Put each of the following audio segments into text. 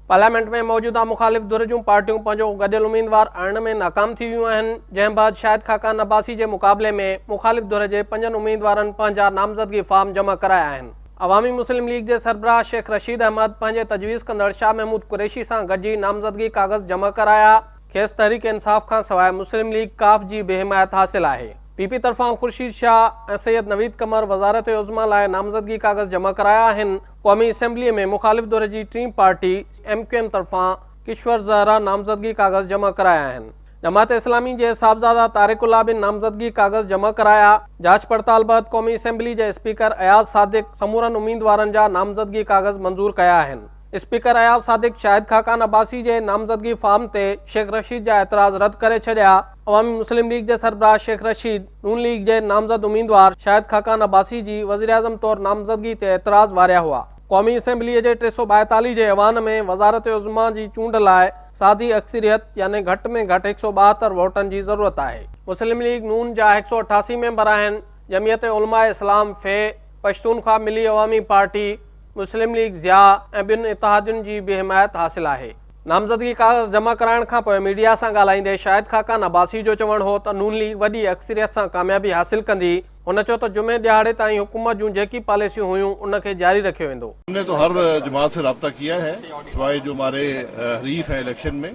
Parliament ۾ موجوده مخالف ڌر جون پارٽيون پنهنجو گڏيل اميدوار آڻڻ ۾ ناڪام ٿي ويون آهن، جنهن بعد شاهد خاقان عباسي جي مقابلي ۾ مخالف ڌر جي پنجن اميدوارن پنهنجا نامزدگي فارم جمع ڪرايا آهن. عوامي مسلم ليگ جي سربراهه شيخ رشيد احمد پنهنجي تجويز ڪندڙ شاهه محمود قريشي سان گڏجي نامزدگي ڪاغذ جمع ڪرايا، کيس تحريڪ انصاف کانسواء مسلم ليگ قاف جي به حمايت حاصل آهي. پي پي طرفان خورشيد شاهه ۽ سيد نويد قمر وزارت عظميٰ لاء نامزدگي ڪاغذ جمع ڪرايا آهن. قومي اسيمبليء ۾ مخالف ڌر جي ٽين پارٽي ايم ڪيو ايم طرفان ڪشور زهره نامزدگي ڪاغذ جمع ڪرايا آهن. جماعت اسلامي جي صاحبزاده طارق الله به نامزدگي ڪاغذ جمع ڪرايا. جاچ پڙتال بعد قومي اسيمبلي جي اسپيڪر اياز صادق سمورن اميدوارن جا نامزدگي ڪاغذ منظور ڪيا آهن. اسپيڪر اياز صادق شاهد خاقان عباسي جي نامزدگي فارم تي شيخ رشيد جا اعتراض رد ڪري ڇڏيا. عوامي مسلم ليگ جي سربراهه شيخ رشيد، نون ليگ جي نامزد اميدوار شاهد خاقان عباسي جي وزيراعظم طور نامزدگي تي اعتراض واريا هئا. قومي اسيمبليء جي 342 جي ايوان ۾ وزارت عظميٰ جي چونڊ لاء سادي اڪثريت يعني گهٽ ۾ گهٽ 172 ووٽن جي ضرورت آهي. مسلم ليگ نون جا 188 ميمبر آهن، جمعيت علماء اسلام، في، پشتونخوا ملي عوامي پارٽي، مسلم ليگ ضياء ۽ ٻين اتحادين جي به حمايت حاصل آهي. نامزدگي ڪاغذ جمع ڪرائڻ کانپوء ميڊيا سان ڳالهائيندي شاهد خاقان عباسي جو چوڻ هو ته نون ليگ وڏي اڪثريت سان ڪاميابي حاصل ڪندي، هن چيو ته جمعي ڏهاڙي تائين حڪومت جون جيڪي پاليسيون هيون ان کي جاري رکيو ويندو. هم ني تو هر جماعت سي رابطه ڪيا هي سواء جو هماري حريف هين اليڪشن ۾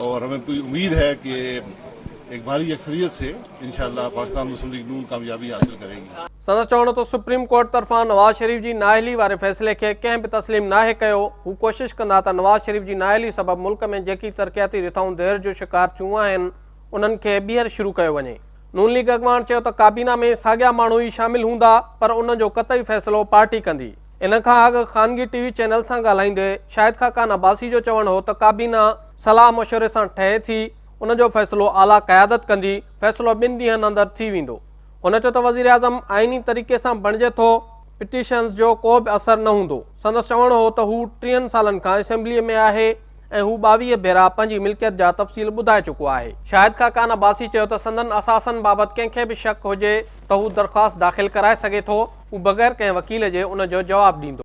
اور همين پوري اميد هي ڪي ايڪ ڀاري اڪثريت سي انشاء الله پاڪستان مسلم ليگ نون ڪاميابي حاصل ڪري گي. سندس چوڻ هو ته سپريم ڪورٽ طرفان نواز شريف جي نااهلي واري فيصلي کي ڪنهن به تسليم ناهي ڪيو، هو ڪوشش ڪندا ته نواز شريف جي نااهلي سبب ملڪ ۾ جيڪي ترقياتي رٿائون دير جو شڪار ٿيون آهن انهن کي ٻيهر شروع ڪيو وڃي. نون ليگ اڳواڻ چيو ته ڪابينا ۾ ساڳيا ماڻهو ئي شامل هوندا پر ان جو قطعي فيصلو پارٽي ڪندي. ان کان اڳ خانگي ٽي وي چينل سان ڳالهائيندي شاهد خاقان عباسي جو چوڻ هو ته ڪابينا صلاح مشوري سان ٺهي ٿي، ان جو فيصلو اعليٰ قيادت ڪندي، فيصلو ٻن ڏينهن اندر ٿي ويندو. هن چيو ته وزيراعظم آئيني طريقي سان بڻجي ٿو، پٽيشنز جو ڪو به اثر نه هوندو. سندس چوڻ هو ته هو ٽيهن سالن کان اسيمبليء ۾ آهي ۽ هو 22 ڀيرا پنهنجي ملڪيت جا تفصيل ٻڌائي چڪو آهي. شاهد خاقان عباسي چيو ته سندن اثاثن بابت ڪنهن کي به شڪ هجي ته هو درخواست داخل ڪرائي سگهي ٿو، هو بغير ڪنهن وڪيل جي ان جو جواب ڏيندو.